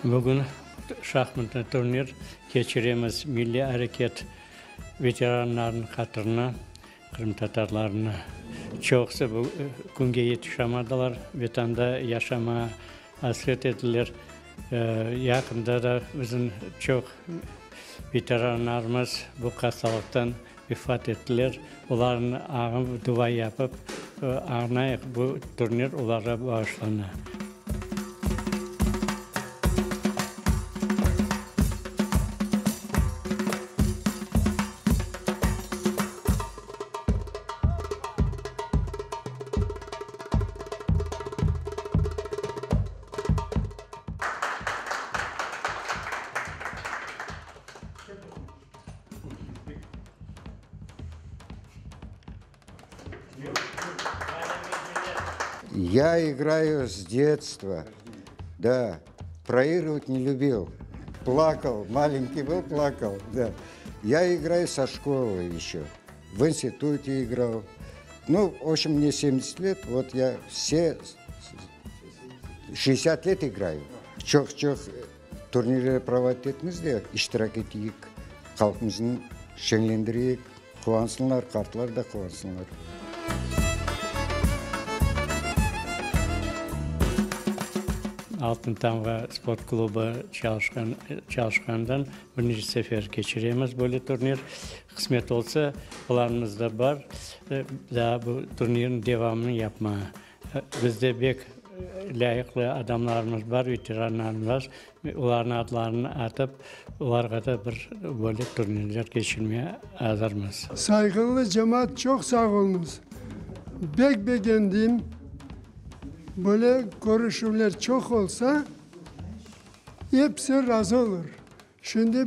Bugün şahmatlı turnir keçiremiz milliy areket veteranlarınıñ hatırına, qırımtatarlarnı. Çoqusı bu künge yetişamadılar, Vetanda yaşamağa asret ediler. Yaqında da bizim çoq veteranlarımız bu hastalıqtan vefat ettiler. Olarnıñ añıp, dua yapıp, añayıq, bu turnir olarğa bağışlana. Я играю с детства. Да, проигрывать не любил. Плакал, маленький был, плакал, да. Я играю со школы еще. В институте играл. Ну, в общем, мне 70 лет, вот я все 60 лет играю. Çoq-çoq turnirler проводить etmiz de, iştirak eteyik, halqımıznı şeñlendireyik, quvansınlar, qartlar da quvansınlar. Altın tamğa sport klubı çalışqan çalışqandan birinci sefer keçiremiz böyle turnir. Qısmet olsa, planımızda bar, daa bu turnirniñ devamını yapmağa. Bizde bek lâyıqlı adamlarımız bar, veteranlarımız, olarnıñ adlarını atıp, olarğa da bir böyle turnirler keçirmege azırmız. Sayğılı cemaat, çoq sağ oluñız. Bek begendim. Böyle körüşüvler çoq olsa, episi razı olur. Şimdi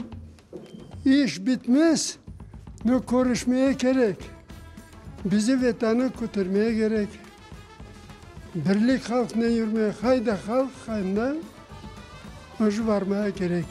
iş bitmez, no körüşmeye kerek. Bizi Vetanı kötermeye kerek. Birlik halqnen yürmeye, qayda halq, anda özü barmaya kerek.